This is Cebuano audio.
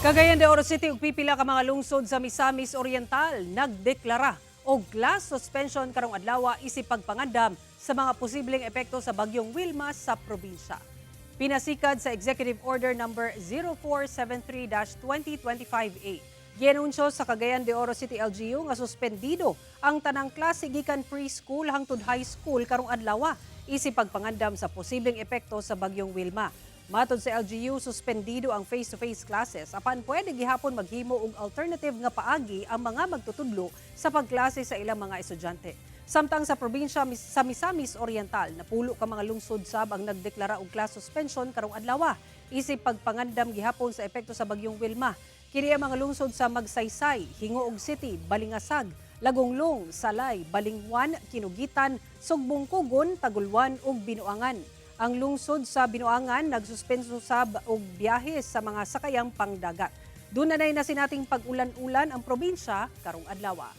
Cagayan de Oro City ug pipila ka mga lungsod sa Misamis Oriental nagdeklara og class suspension karong adlaw isip pagpangandam sa mga posibleng epekto sa bagyong Wilma sa probinsya. Pinasikad sa Executive Order number 0473-2025A. Gianunsyo sa Cagayan de Oro City LGU nga suspendido ang tanang klase gikan preschool hangtod high school karong adlaw isip pagpangandam sa posibleng epekto sa bagyong Wilma. Matod sa LGU, suspendido ang face-to-face classes apan pwede gihapon maghimo og alternative nga paagi ang mga magtutudlo sa pagklase sa ilang mga estudyante. Samtang sa probinsya sa Misamis Oriental, napulo ka mga lungsod sab ang nagdeklara og class suspension karong adlaw isip pagpangandam gihapon sa epekto sa bagyong Wilma. Kini ang mga lungsod sa Magsaysay, Gingoog City, Balingasag, Lagonglong, Salay, Balingwan, Kinoguitan, Sugbong-Kugon, Tagoloan ug Binuangan. Ang lungsod sa Binuangan nagsuspenso sab og biyahe sa mga sakayang pangdagat. Duna nay nasinating pag-ulan-ulan ang probinsya karong adlaw.